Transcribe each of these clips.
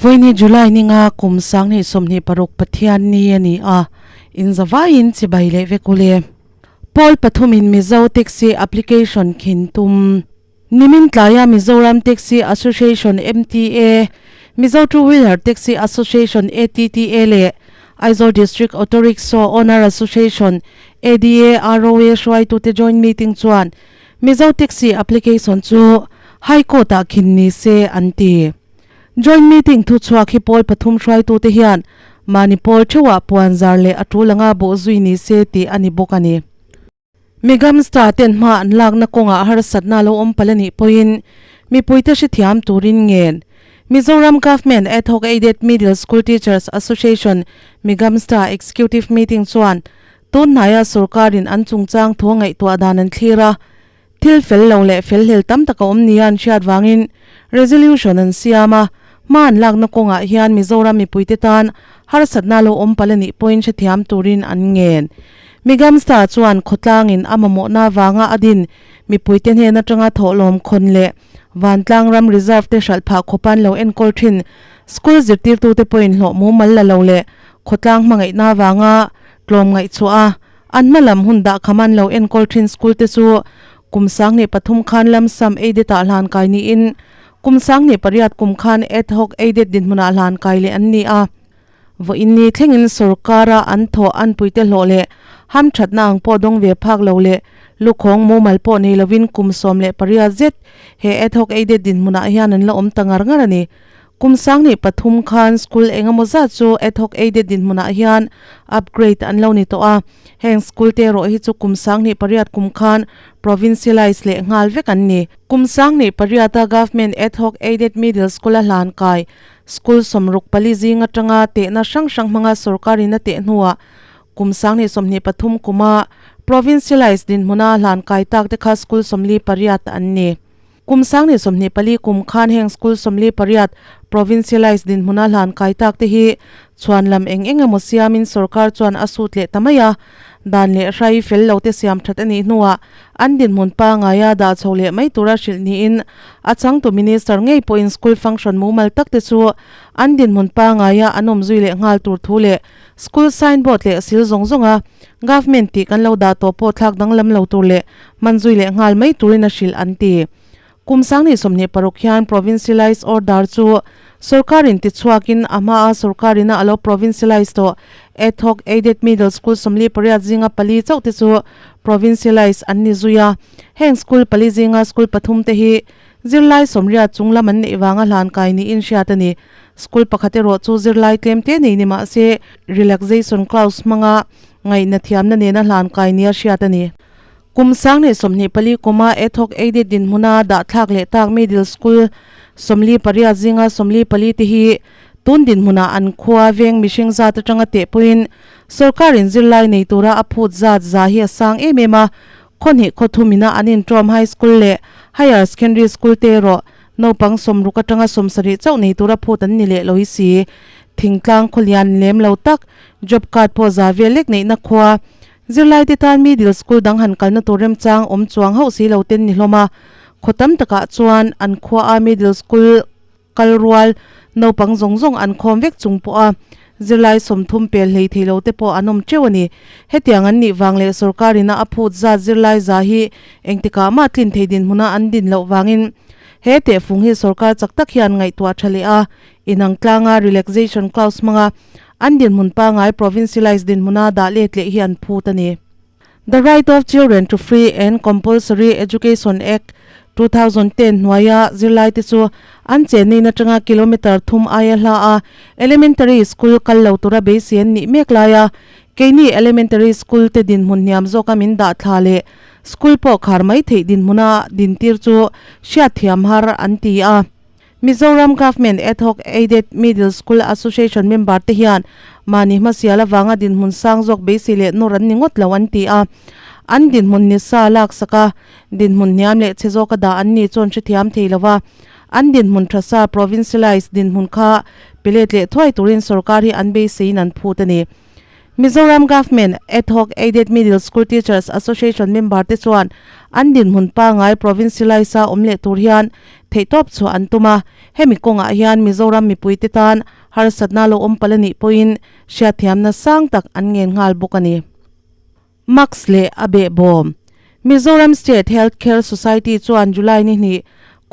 Vawiini July ninga kum 2026 Pathianni a ni a, inzavaiin chibai leh vek ule. Pawl pathumin Mizo Taxi Application khin tum. Nimin tlaia Mizoram Taxi Association, MTA, Mizo Two Wheeler Taxi Association, ATTA, leh Aizawl District Auto Rickshaw Owner Association, ADA, ROA hruaitute joint meeting chuan Mizo Taxi Application chu High Court-ah khin ni se an ti. Joint meeting thuchhuak hi pawl pathum hruaitute hian mahni pawl theuhah puanzar leh a tul anga bawhzui ni se tih a ni bawk a ni. Migamsta ten hma an lakna kawngah harsatna lo awm palh a nih pawhin mipuite hrethiam turin ngen. Mizoram Government Ad Hoc Aided Middle School Teachers Association, Migamsta, Executive Meeting chuan tun hnaia sorkarin an chungchang thu ngaihtuah dan an thlir a, thil fel lo leh fel hlel tam tak a awm nia an hriat vangin resolution an siam a, hma an lakna kawngah hian Mizoram mipuite tan harsatna lo awm palh a nih pawhin hrethiam turin an ngen. Migamsta chuan khawtlangin a mamawhna avanga a din mipuite hnen atanga thawhlawm khawn leh Vantlang ram reserve te hralh phah khawpan lo enkawl thin school zirtirtute pawhin hlawh mumal la lo leh khawtlang hmangaihna avanga tlawm ngaihchhuah a, an hma lam hun dah kham an lo enkawl thin school te chu kum 2003 khan lamsam aided ah hlan kai niin kum 2008 kum khan ad hoc aided dinhmunah hlan kai leh an ni a. Vawiinni thlengin sorkara an thawh anpuite hlawh leh hamthatna ang pawh dawng ve phak lo leh lukhawng mumal pawh nei lovin kum 18 zet he ad hoc aided dinhmunah hian an la awm ta ngar ngar a ni. Kum 2003 khan school engemaw zat chu ad hoc aided dinhmunah hian upgrade an lo ni tawh a, heng school te erawh hi chu kum 2008 kum khan provincialise leh nghal vek an ni. Kum 2008 a government ad hoc aided middle school a hlan kai School 64 zing atanga tehna hrang hrang hmanga sorkarin a teh hnuah kum 2023 kuma provincialise dinhmuna hlan kai tak te kha school 48 an ni. Kum 2024 kum khan heng school 48 provincialise dinhmuna hlan kai tak te hi chhuan lam eng eng emaw siamin sorkar chuan a sut leh ta mai a. Dan leh hrai fel lo te siam that a nih hnuah an dinhmun pangaia dah chho leh mai tura hrilh niin a changtu Minister ngei pawhin school function mumal tak te chu an dinhmun pangaia an awm zui leh nghal tur thu leh school signboard leh sil zawng zawnga government tih kan lo dah tawh pawh thlak danglam lo tur leh hman zui leh nghal mai turin a hrilh an ti. Kum 2026 hian provincialised order chu sorkarin tichhuakin a hmaa sorkarina a lo provincialise tawh ad hoc aided middle school 48 zinga pali chauh te chu provincialise an ni zui a. Heng school pali zinga school pathum te hi zirlai 80 chung lam an neih vanga hlan kai niin hriat a ni. School pakhat erawh chu zirlai tlem te nei ni mah se relaxation clause hmanga ngaihna thiamna nena hlan kai nia hriat a ni. Kum 2024 kuma ad hoc aided dinhmuna dah thlak leh tak middle school 48 zinga 44 te hi tun dinhmunah an khua veng mihring zat atanga teh pawhin sorkarin zirlai nei tura a phut zat za hi a sang em em a, khawhnih khawthumina an intawm high school leh higher secondary school te erawh naupang 60 atanga 70 chauh nei tura phut an ni leh lo hi si. Thingtlang khawlian lem lo tak job card pawh za vel lek neihna khua Zirlaite tan middle school dang han kalna tur remchang awm chuang hauh si lo ten ni hlawm a, khaw tam takah chuan an khuaa middle school kal rual naupang zawng zawng an khawm vek chung pawh a zirlai 30 pel hlei thei lo te pawh an awm teuh a ni. Hetiang an nih vang leh sorkarina a phut zat zirlai za hi engtikah mah tlin thei dinhmuna an din loh vangin he tehfung hi sorkar chak tak hian ngaihtuah tha leh a inang tlanga relaxation clause hmanga An dinhmun pangai provincialised dinhmuna dah let leh hi an phut a ni. The Right of Children to Free and Compulsory Education Act, 2010 hnuaia zirlaite chu an chennein atanga kilometre thum aia hla a elementary school kal lo tura beisei an nih mek laia keini elementary school te dinhmun hniam zawka min dah thla leh school pawh khar mai theih dinhmuna dintir chu hriatthiam har an ti a. Mizoram Government Ad Hoc Aided Middle School Association member te hian mahni hmasial avanga dinhmun sang zawk beisei leh nawr an ni ngawt lo an ti a. An dinhmun ni sa laksak a, dinhmun hniam leh chhe zawka dah an ni chuan hrethiam thei lo va. An dinhmun tha sa provincialised dinhmun kha pe let leh thuai turin sorkar hi an beiseiin an phut a ni. Mizoram Government Ad Hoc Aided Middle School Teachers Association member te chuan an dinhmun pangngai provincialise-a awm leh tur hian theihtawp chhuah an tum a, hemi kawngah hian Mizoram mipuite tan harsatna lo awm palh a nih pawhin hriatthiamna sang tak an ngen nghal bawk a ni. Max leh a behbawm. Mizoram State Health Care Society chuan July ni hnih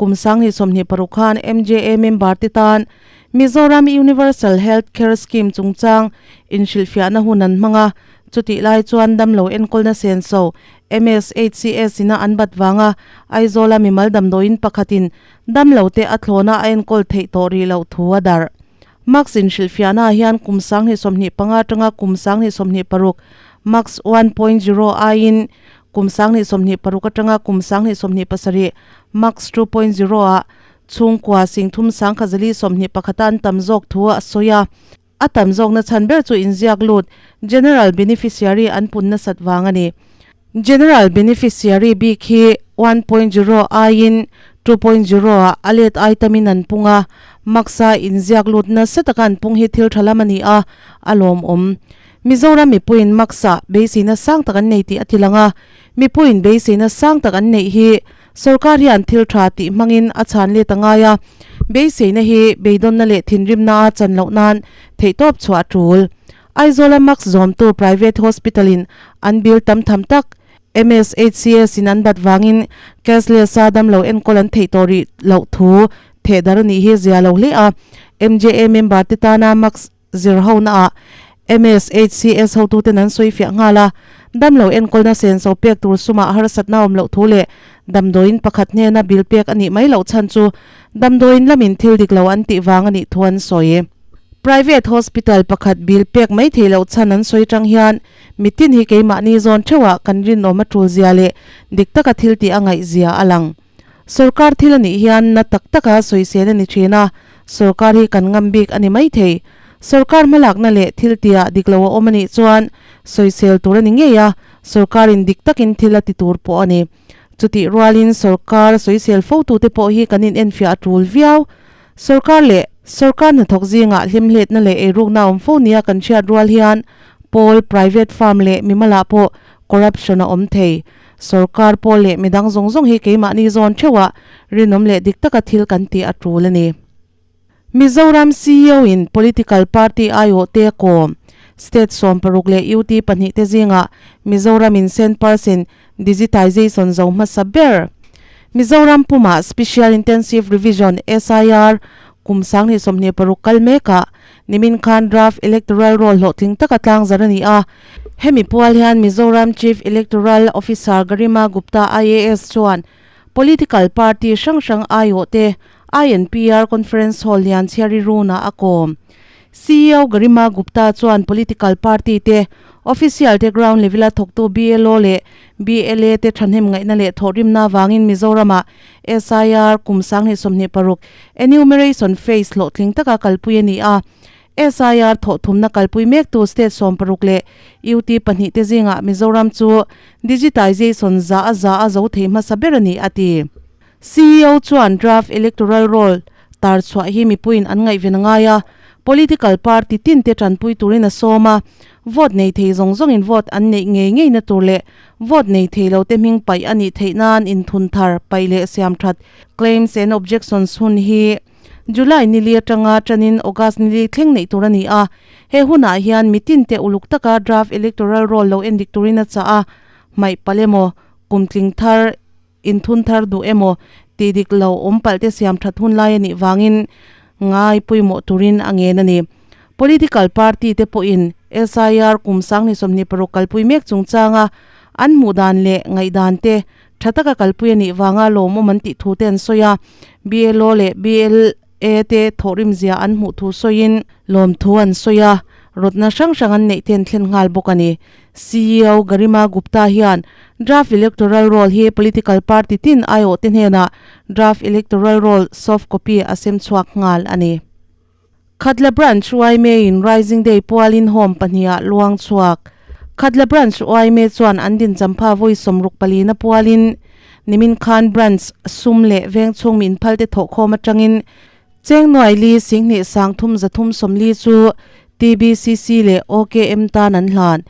kum 2026 khan MJA member te tan Mizoram Universal Health Care Scheme chungchang inhrilhfiahna hun an hmang a, chutih lai chuan damlo enkawlna senso MSHCS ina an bat vanga Aizawla mimal damdawiin pakhatin damlo te a thlawna a enkawl theih tawh rih loh thu a darh. Max inhrilhfiahnaah hian kum 2025 atanga kum 2026 Max 1.0 aiin kum 2026 atanga kum 2027 Max 2.0 ah chhungkua singthum sangkhazali 21 an tam zawk thu a sawi a. A tam zawkna chhan ber chu inziak lut General Beneficiary an pun nasat vang a ni. General Beneficiary bik hi 1.0 aiin 2.0 ah a let ai tamin an pung a, Max-a inziak lut nasa taka an pung hi thil tha lam a ni a, a lawmawm. Mizoram mipuiin Max-a beiseina sang tak an nei tih a ti lang a, mipuiin beiseina sang tak an neih hi sorkar hian thil tha tih hmangin a chhan let a ngai a, beiseina hi beidawnna leh thinrimna a chan loh nan theihtawp chhuah a tul. Aizawla Max zawmtu private hospital in an bill tam tham tak MSHCS in an bat vangin cashless-a damlo enkawl an theih tawh rih loh thu thehdar a nih hi zia lo hle a, MJA member te tana Max Zir honaah MSHCS hotuten an sawi fiah nghal a, damlo enkawlna senso pek tur sumah harsatna awm loh thu leh damdawiin pakhat hnena bill pek a nih mai loh chhan chu damdawiin lamin thil dik lo an tih vang a nih thu an sawi. Private hospital pakhat bill pek mai theih loh chhan an sawi tang hian mitin hi keimahni zawn theuhah kan rinawm a tul zia leh dik taka thil tih a ngaih zia a lang. Sorkar thil a nih hian na tak taka sawisel a ni thin a, sorkar hi kan ngam bik a ni maithei. Sorkar hmalakna leh thil tia dik lo a awm a nih chuan sawisel tur a ni ngei a, sorkarin dik takin thil a ti tur pawh a ni. Chutih rualin sorkar sawisel fotute pawh hi kan inenfiah a tul viau. Sorkar leh sorkar hnathawk zingah hlimhletna leh eirukna a awm fo nia kan hriat rual hian pawl, private firm leh mimalah pawh corruption a awm thei. Sorkar pawl leh midang zawng zawng hi keimahni zawn theuhah rinawm leh dik taka thil kan tih a tul a ni. Mizoram CEO in political party aiawhte a kawm. State 16 leh UT pahnihte zingah Mizoram in cent percent digitization zo hmasa ber. Mizoram pumah Special Intensive Revision, SIR, kum 2026 kal mekah nimin khan draft electoral roll hlawhtling taka tlangzar a ni a. Hemi pual hian Mizoram Chief Electoral Officer Garima Gupta IAS chuan political party hrang hrang aiawhte INPR Conference Hall lian chhiari runah a kawm. CEO Garima Gupta chuan political party te official te ground level-a thawktu BLO leh BLA te thahnem ngaihna leh thawhrimna avangin Mizoram-ah SIR kum 2026 enumeration phase hlawhtling taka kalpui a ni a. SIR thawhthumna kalpui mektu state 16 leh UT pahnihte zingah Mizoram chu digitization za a za a zo thei hmasa ber a ni, a ti. CEO chuan draft electoral roll tar chhuah hi mipuiin an ngaihven a ngai a, political party tinte tanpui turin a sawm a, vote nei thei zawng zawngin vote an neih ngei ngeina tur leh vote nei thei lote hming paih a nih theih nan inthun thar paih leh siam that claims and objections hun hi July nili atanga tanin August nili thleng neih tur a ni a, he hunah hian mitinte uluk taka draft electoral roll lo endik turin a chah a, hmaih palh emaw kumtling thar Inthun thar duh emaw tih dik lo awm palh te siam that hun lai a nih vangin ngai pawimawh turin a ngen a ni. Political party te pawhin SIR kum 2026 kalpui mek chungchanga an hmuh dan leh ngaihdan te tha taka kalpui a nih vanga lawmawm an tih thu te an sawi a, BLO leh BLA te thawhrim zia an hmuh thu sawiin lawmthu an sawi a, rawtna hrang hrang an neih te an thlen nghal bawk a ni. CEO Garima Gupta hian draft electoral roll hi political party tin aiawhte hnenah draft electoral roll soft copy a sem chhuak nghal a ni. Khatla Branch yma in Rising Day pualin home pahniha luang chhuak. Khatla Branch yma chuan an din champha vawi 64 na pualin nimin khan branch sum leh veng chhung mi inphalte thawhkhawm atangin Cheng nuai li 2340 chu TBCC leh OKM tan an hlan.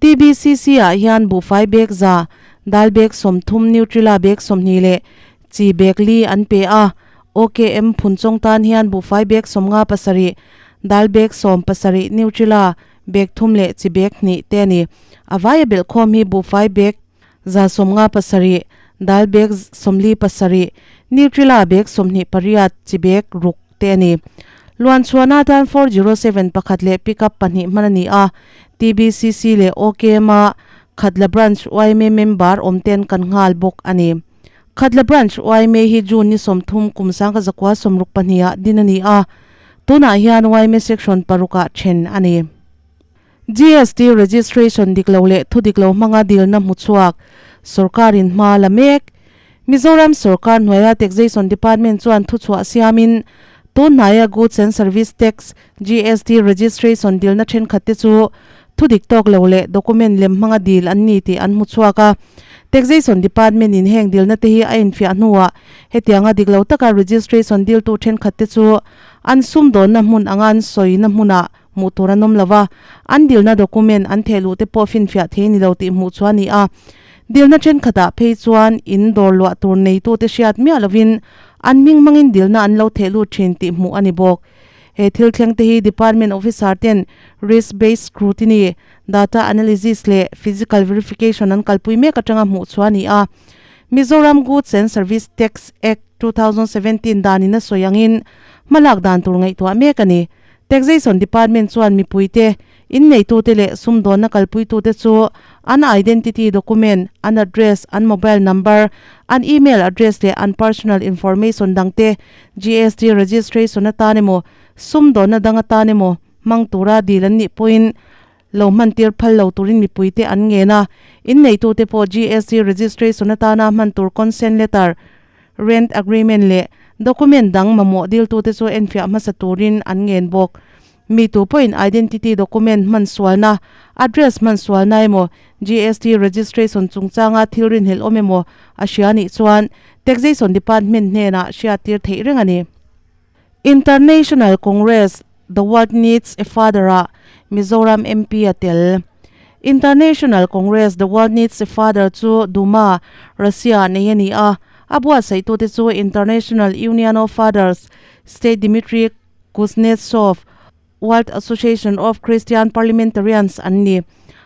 TBCC ah hian buhfai bag za, dal bag 30, Nutrila bag 20 leh chi bag li an pe a. OKM Phunchawng tan hian buhfai bag 57, dal bag 17, Nutrila bag thum leh chi bag hnih te a ni. A vaia belhkhawm hi buhfai bag 57, dal bag 47, Nutrila bag 28, chi bag ruk te a ni. Luanchhuahna atan 407 pakhat leh pickup pahnih hman a ni a, TBCC leh OKM a Khatla Branch yma member awm ten kan nghal bawk a ni. Khatla Branch yma hi June ni 30 kum 1962 ah din a ni a, tunah hian yma section parukah then a ni. GST registration dik lo leh thu dik lo hmanga dilna hmu chhuak sorkarin hma la mek. Mizoram sorkar hnuaia Taxation Department chuan thuchhuah siamin tun hnaia Goods and Service Tax, GST, registration dilna thenkhat te chu thu dik tawk lo leh document lem hmanga dil an ni tih an hmu chhuak a. Taxation Department in heng dilna te hi a infiah hnuah hetianga dik lo taka registration diltu thenkhat te chu an sumdawnna hmun anga an sawina hmunah hmuh tur an awm lo va, an dilna document an theh luh te pawh finfiah thei ni lo tih hmuh chu a ni a. Dilna thenkhatah phei chuan in dawr luah tur neitute hriat miah lovin an hming hmangin dilna an lo theh lut thin tih hmuh a ni bawk. He thil thleng te hi department officer ten risk based scrutiny, data analysis leh physical verification an kalpui mek atanga hmuh chu a ni a. Mizoram Goods and Service Tax Act, 2017 danin a sawi angin hmalak dan tur ngaihtuah mek a ni. Taxation Department chuan mipuite, inneitute leh sumdawnna kalpuitute chu an identity document, an address, an mobile number, an email address leh an personal information dangte GST registration atan emaw, sumdawnna dang atan emaw hmang tura dil an nih pawhin lo hmantir phal lo turin mipuite an ngen a. Inneitute pawh GST registration atana hman tur consent letter, rent agreement leh document dang mamawh diltute chu enfiah hmasa turin an ngen bawk. Mi tu pawhin identity document hman sualna, address hman sualna emaw, GST registration chungchanga thil rinhlelh awm emaw a hria nih chuan Taxation Department hnenah hriattir theih reng a ni. International Congress The World Needs a Father-ah Mizoram MP a tel. International Congress The World Needs a Father chu Duma, Russia-ah nei a ni a, a buatsaihtute chu International Union of Fathers, State Dmitry Kuznetsov, World Association of Christian Parliamentarians an ni.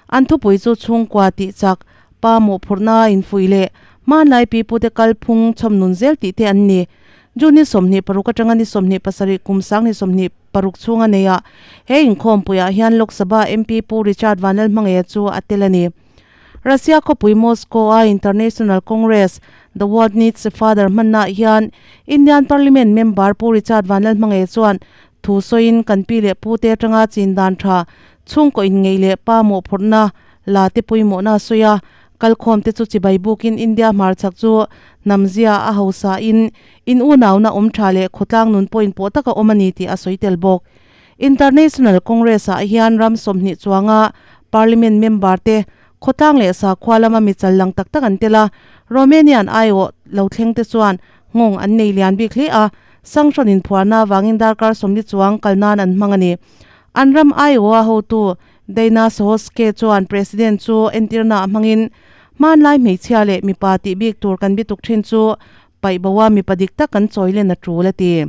An thupui chu chhungkua tih chak, pa mawhphurhna infuih leh hmanlai pipute kalphung chhawmnun zel tih te an ni. June ni 26 atanga ni 27 kum sang ni 26 chhunga neia he inkhawmpuiah hian Lok Sabha MP Pu Richard Vanlalhmangeia chu a tel a ni. Russia khawpui Moscow-a International Congress, The World Needs a Father hmannaah hian Indian Parliament member Pu Richard Vanlalhmangeia chuan Thu sawiin kan pi leh pu te atanga chin dan tha, chhungkaw inngeih leh pa mawhphurhna la te pawimawhna a sawi a. Kalkhawm te chu chibai bukin India hmarchhak chu hnamzia a hausa in in unauna awm tha leh khawtlang nun pawh inpawh taka awm a ni tih a sawi tel bawk. International Congress ah hian ram 20 chuanga Parliament member te khawtlang leh sakhua lama mi chal lang tak tak an tel a, Romanian aiawh lo thleng te chuan nghawng an nei lian bik hle a. Sanction inphuarna avangin darkar 40 chuang kal nan an hmang a ni. An ram aiawha hotu Dana Sohoske chuan President chu entirna a hmangin, Hmanlai hmeichhia leh mipa tih bik tur kan bituk thin chu paih boa mipa dik tak kan chawi len a tul a ti.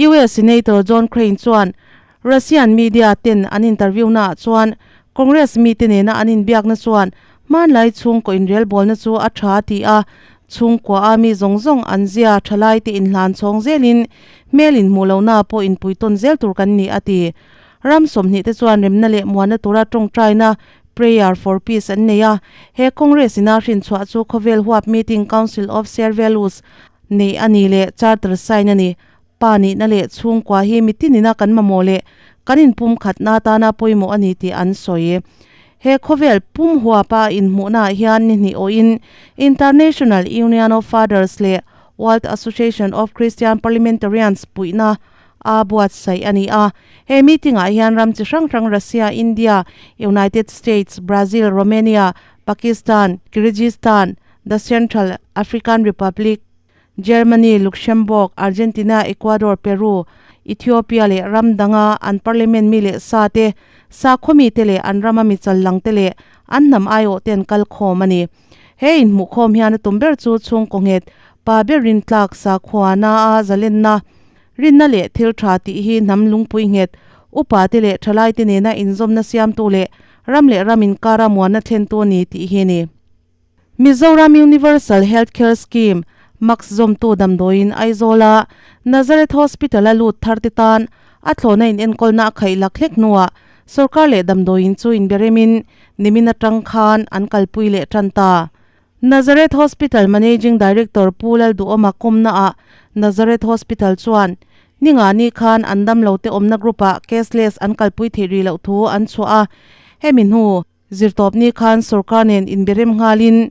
US Senator John Crane chuan Russian media ten an interview naah chuan Congress mite nena an inbiakna chuan hmanlai chhungkaw inrelbawlna chu a tha a ti a, chhungkua a mi zawng zawng an zia thalai te inhlan chhawng zelin hmel inhmuh lohna pawh inpui tawn zel tur kan ni a ti. Ram 20 te chuan remna leh muanna tura tawngtaina Prayer for Peace an nei a, he Congress ina hrinchhuah chu khawvel huap meeting Council of Shared Values neih a ni leh Charter sign a ni. Pa nihna leh chhungkua hi mitinina kan mamawh leh kan inpumkhatna atana pawimawh a ni tih an sawi. He khawvel pum huapa inhmuhnaah hian ni hnih awhin International Union of Fathers leh World Association of Christian Parliamentarians puihna a buatsaih a ni a. He meeting-ah hian ram chi hrang hrang Russia, India, United States, Brazil, Romania, Pakistan, Kyrgyzstan, the Central African Republic, Germany, Luxembourg, Argentina, Ecuador, Peru, Ethiopia leh ram danga an parliament mi leh sa te, sakhaw mite leh an rama mi chal lang te leh an hnam aiawh te an kal khawm a ni. He inhmuhkhawm hian a tum ber chu chhungkaw nghet pa ber rintlak sakhuana a zalenna, rinna leh thil tha tih hi hnam lungpui nghet, upa te leh thalai te nena inzawmna siamtu leh ram leh ram inkara muanna thlentu a ni tih hi a ni. Mizoram Universal Health Care Scheme, MACS zawmtu damdawiin Aizawla Nazareth Hospital-a lut thar te tan a thlawhna inenkawlna a khaih lak hlek hnuah sorkar leh damdawiin chu inberemin nimin atang khan an kalpui leh tan ta. Nazareth Hospital Managing Director Pu Lalduhawma kawmnaah Nazareth Hospital chuan Ningani khan an damlote awmna group-ah cashless an kalpui theih rih loh thu an chhuah a, hemi hnu Zirtawpni khan sorkar nen inberem nghalin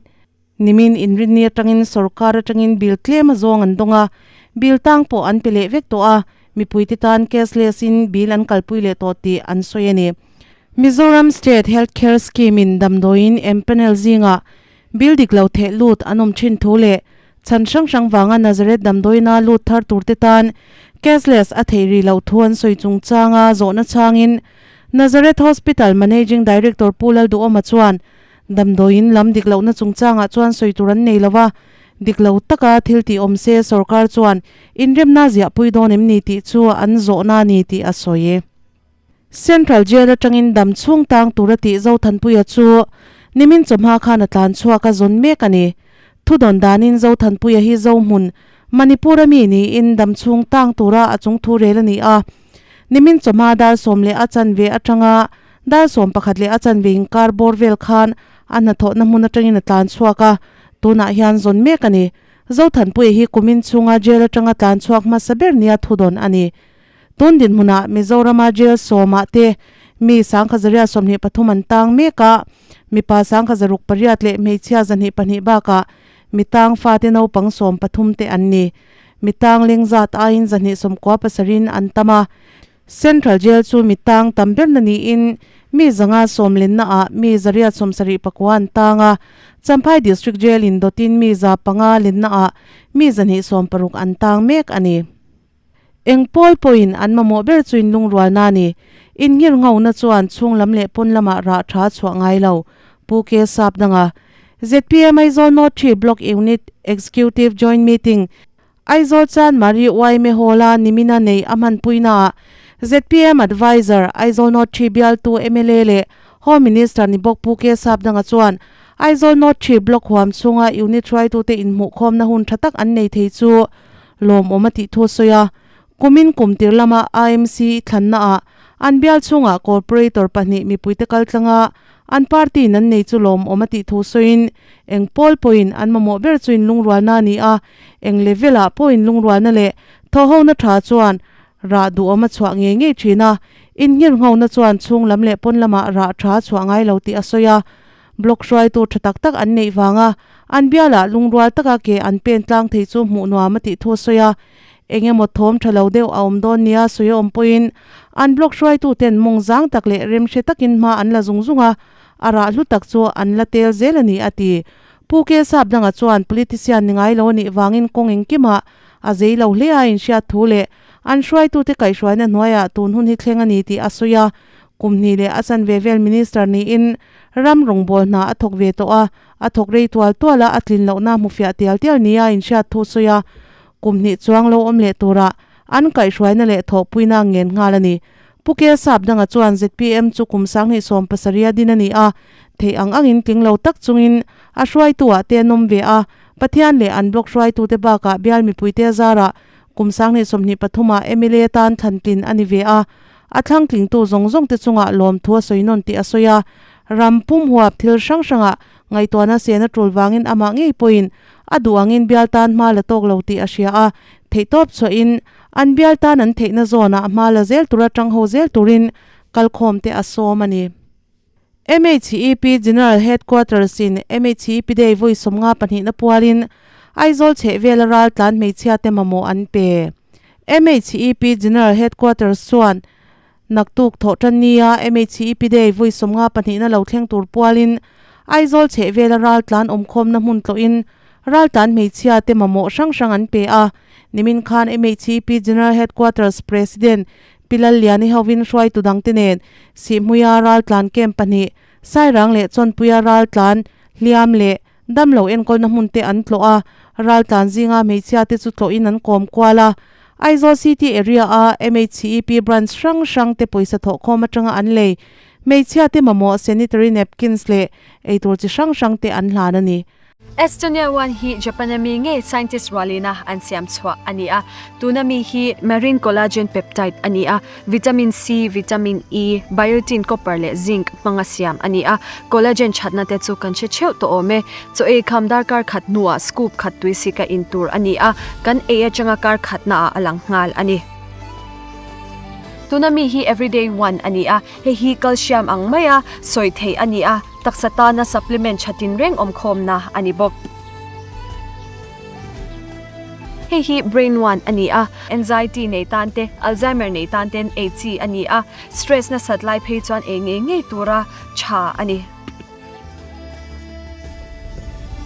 nimin inrinni atangin sorkar atangin bill tlem a zawng an dawng a, bill tang pawh an pe leh vek tawh a, mipuite tan cashless in bill an kalpui leh tawh tih an sawi a ni. Mizoram State Health Care Scheme in damdawiin empanel zingah bill dik lo theh lut an awm thin thu leh chhan hrang hrang vanga Nazareth damdawiina lut thar turte tan cashless a theih rih loh thu an sawi chungchanga zawhna chhangin Nazareth Hospital Managing Director Pu Lalduhawma chuan damdawiin lam dik lohna chungchangah chuan sawi tur an nei lo va, dik lo taka thil tih awm se sorkar chuan inremna ziahpui dawn em ni tih chu an zawhna a ni tih a sawi. Central Jail atangin dam chhung tang tura tih Zothanpuia chu nimin chawhma khan a tlan chhuak a zawn mek a ni. Thudawn danin Zothanpuia hi Zohmun, Manipur-a mi niin dam chhung tang tura a chungthu rel a ni a. Nimin chawhma dar 11 atanga dar 11 inkar bawr vel khan a hnathawhna hmun atangin a tlan chhuak a, tunah hian zawn mek a ni. Zothanpuia hi kumin chhunga jail atanga tlan chhuak hmasa ber nia thudawn a ni. Tun dinhmunah Mizorama jail sawmah te mi 1123 an tang mek a, mipa 1608 leh hmeichhia 202 bakah mi tang fate naupang 13 te an ni. Mi tang leng zat aiin 297 in an tam a. Central Jail chu mi tang tam berna niin mi 500 lennaah mi 879 an tang a, Champhai District Jail in dawtin mi 500 lennaah mi 260 an tang mek a ni. Eng pawl pawhin an mamawh ber chu inlungrualna a ni. Inngir ngona chuan chhung lam leh pawn lamah rah tha chhuah ngai lo. Pu K. Sapdanga, zpm Aizawl North 3 Block Unit Executive Joint Meeting, Aizawl Chanmari Yma Hall-a nimina nei a hmanpuinaah zpm Adviser, Aizawl North 3 bialtu mla leh Home Minister ni bawk Pu K. Sapdanga chuan Aizawl North 3 Block huam chhunga unit hruaitute inhmuhkhawmna hun tha tak an nei thei chu lawmawm a tih thu a sawi a, kumin kum tir lama AMC thlannaah an bial chhungah corporator pahnih mipuite kal tlanga an party in an nei chu lawmawm a tih thu sawiin eng pawl pawhin an mamawh ber chu inlungrualna a ni a, eng level-ah pawh inlungrualna leh thawhhona tha chuan rah duhawm a chhuah ngei ngei thin a, innghirnghona chuan chhung lam leh pawn lamah rah tha a chhuah ngai lo tih a sawi a. Block hruaitu tha tak tak an neih vanga an bialah lungrual taka ke an pen tlang thei chu hmuh nuam a tih thu a sawi a. Eng emaw thawm tha lo deuh a awm dawn nia sawi a awm pawhin an block hruaitu ten mawng zang tak leh remhre takin hma an la zung zung a, a rah hlu tak chu an la tel zel a ni a ti. Pu Ke Sapdanga chuan politician ni ngai lo a nih vangin kawng engkimah a zei lo hle a inhriat thu leh an hruaitute kaihhruaina hnuaiah tun hun hi thleng a ni tih a sawi a. Kum hnih leh a chanve vel minister niin ram rawngbâwl hna a thawk ve tawh a, a thawk rei tual tual a, a tlin lohna hmu fiah tial tial nia a inhriat thu sawi a, kum hnih chuang lo awm leh tura an kaihhruaina leh thawhpuina ngen nghal a ni. Pu Kel Sapdanga chuan zpm chu kum 2017 a din a ni a, theih ang angin tling lo tak chungin a hruaituah te an awm ve a, Pathian leh an block hruaitute bakah bial mipuite a zarah kum 2023 ah mla tan thlantlin a ni ve a, A thlangtlingtu zawng zawngte chungah lawmthu a sawi nawn tih a sawi a, ram pum huap thil hrang hrangah ngaihtuahna sen a tul vangin amah ngei pawhin a duh angin bial tan hma la tawk lo tih a hria a, theihtawp chhuahin an bial tan an theihna zawnah hma la zel tura tangho zel turin kalkhawmte a sawm a ni. MHEP General Headquarters in MHEP Day vawi 52 na pualin Aizawl chhehvela raltlan hmeichhia te mamawh an pe. MHEP General Headquarters chuan naktuk thawh tan nia MHEP Day vawi 52 na lo thleng tur pualin Aizawl chhehvela raltlan awmkhawmna hmun tlawhin Raltlan hmeichhia te mamawh hrang hrang an pe a. Nimin khan MHEP General Headquarters President Pi Lalliani hovin hruaitu dangte nen Sihhmuia raltlan camp pahnih, Sairang leh Chawnpuia raltlan hliam leh damlo enkawlna hmun te an tlawh a, raltlan zinga hmeichhia te chu tlawhin an kawm kual a. Aizawl City area a MHEP branch hrang hrang te pawisa thawhkhawm atanga an lei hmeichhia te mamawh sanitary napkins leh eitur chi hrang hrang te an hlan a ni. Estonia one hi Japan ami ngei scientist rualina an siam chhuah a ni a, tuna mi hi marine collagen peptide a ni a, vitamin C, vitamin E, biotin, copper leh zinc hmanga siam a ni a, collagen thatna te chu kan hre theuh tawh awm e. Chaw ei kham darkar khat hnuah scoop khat tui sika in tur a ni a, kan ei atanga kar khatnaah a lang nghal a ni. Tuna mi hi everyday one a ni a, hei hi calcium ang maia sawi theih a ni a, Taksa tana supplement tha tinreng awmkhawmna a ni bawk. Hei hi Brain One a ni a, anxiety nei tan te, Alzheimer nei tan ten ei chi a ni a, stress nasat lai phei chuan ei ngei ngei tura tha a ni.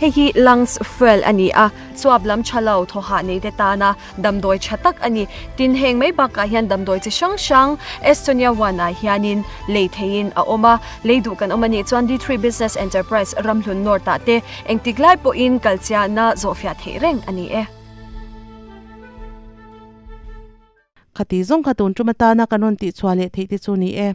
Hei hi Lungs Fuel a ni a, chuap lam tha lo thawhah nei te tana Damdawi tha tak a ni. Tin, heng mai bakah hian damdawi chi hrang hrang Estonia One ah hianin lei theihin a awm a. Lei duh kan awm a nih chuan D3 Business Enterprise Ramhlun North ah te engtik lai pawhin kalchiahna zawhfiah theih reng a ni e. Khati zawng kha tun tum atana kan rawn tihchhuah leh theih te chu ni e.